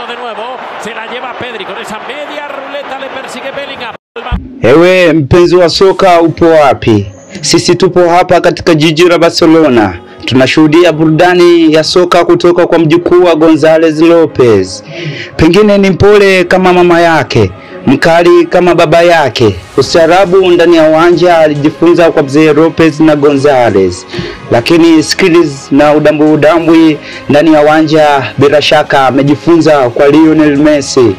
De nuevo, se la lleva Pedri con esa media ruleta, le persigue Bellingham. Ewe mpenzi wa soka, upo wapi? Sisi tupo hapa katika jiji la Barcelona. Tunashuhudia burudani ya soka kutoka kwa mjukuu wa Gonzalez Lopez. Pengine ni mpole kama mama yake, mkali kama baba yake. Ustaarabu ndani ya uwanja alijifunza kwa mzee Lopez na Gonzalez. Lakini skills na udambu udambwi ndani ya uwanja bila shaka amejifunza kwa Lionel Messi.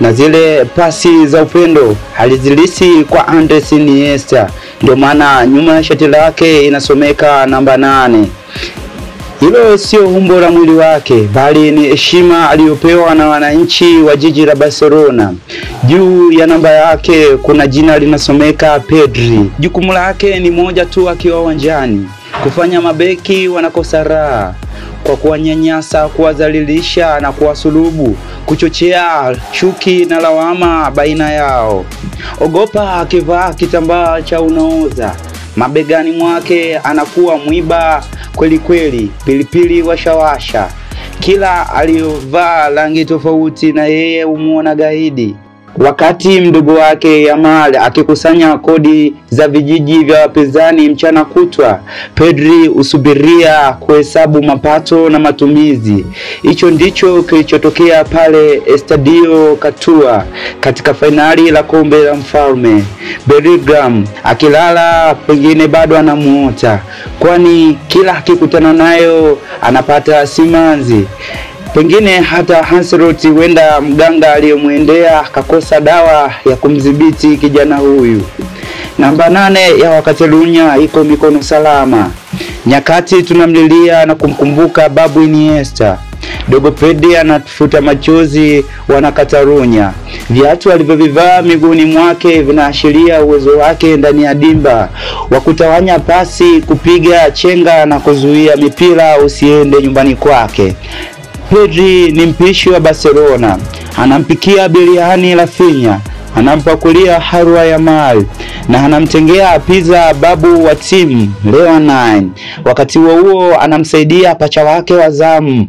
Na zile pasi za upendo alizilisi kwa Andres Iniesta. Ndio maana nyuma ya shati lake inasomeka namba 8. Hilo sio umbo la mwili wake, bali ni heshima aliyopewa na wananchi wa jiji la Barcelona. Juu ya namba yake kuna jina linasomeka Pedri. Jukumu lake ni moja tu akiwa uwanjani, kufanya mabeki wanakosa raha kwa kuwanyanyasa, kuwadhalilisha na kuwasulubu, kuchochea chuki na lawama baina yao. Ogopa akivaa kitambaa cha unaoza mabegani mwake, anakuwa mwiba kweli kweli, pilipili washawasha. Kila aliyovaa rangi tofauti na yeye umuona gaidi. Wakati mdogo wake Yamal akikusanya kodi za vijiji vya wapinzani mchana kutwa, Pedri usubiria kuhesabu mapato na matumizi. Hicho ndicho kilichotokea pale Estadio Katua katika fainali la kombe la mfalme. Bellingham akilala pengine bado anamuota, kwani kila akikutana nayo anapata simanzi. Pengine hata Ancelotti huenda mganga aliyemwendea akakosa dawa ya kumdhibiti kijana huyu. Namba 8 ya Wakatalunya iko mikono salama. Nyakati tunamlilia na kumkumbuka babu Iniesta. Dogo Pedri anatufuta machozi wana Katalunya. Viatu alivyovivaa miguuni mwake vinaashiria uwezo wake ndani ya dimba wa kutawanya pasi, kupiga chenga na kuzuia mipira usiende nyumbani kwake. Pedri ni mpishi wa Barcelona. Anampikia biriani Rafinha, anampakulia harwa ya mali na anamtengea pizza babu wa timu Leo 9. Wakati huo huo anamsaidia pacha wake wa zamu,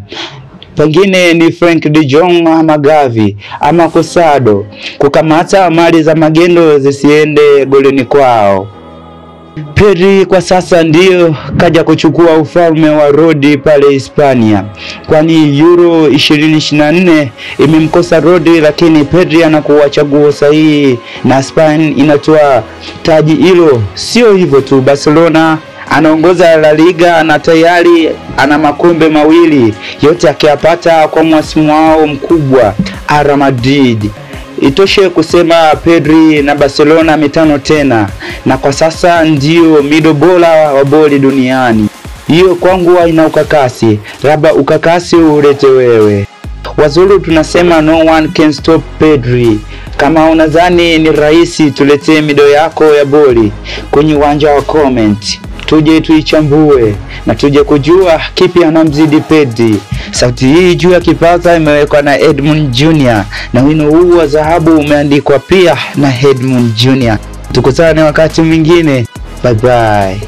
pengine ni Frank de Jong ama Gavi ama Cosado, kukamata mali za magendo zisiende golini kwao. Pedri kwa sasa ndiyo kaja kuchukua ufalme wa Rodri pale Hispania, kwani Euro 2024 imemkosa Rodri, lakini Pedri anakuwa chaguo sahihi na Spain inatoa taji hilo. Sio hivyo tu, Barcelona anaongoza La Liga na tayari ana makombe mawili, yote akiyapata kwa mwasimu wao mkubwa Real Madrid. Itoshe kusema Pedri na Barcelona mitano tena, na kwa sasa ndio mido bora wa boli duniani. Hiyo kwangu haina ukakasi, labda ukakasi ulete wewe. Wazulu tunasema no one can stop Pedri. Kama unadhani ni rahisi, tuletee mido yako ya boli kwenye uwanja wa comment, tuje tuichambue na tuje kujua kipi anamzidi Pedri. Sauti hii juu ya kipaza imewekwa na Edmund Jr. na wino huu wa dhahabu umeandikwa pia na Edmund Jr. Tukutane wakati mwingine. Bye bye.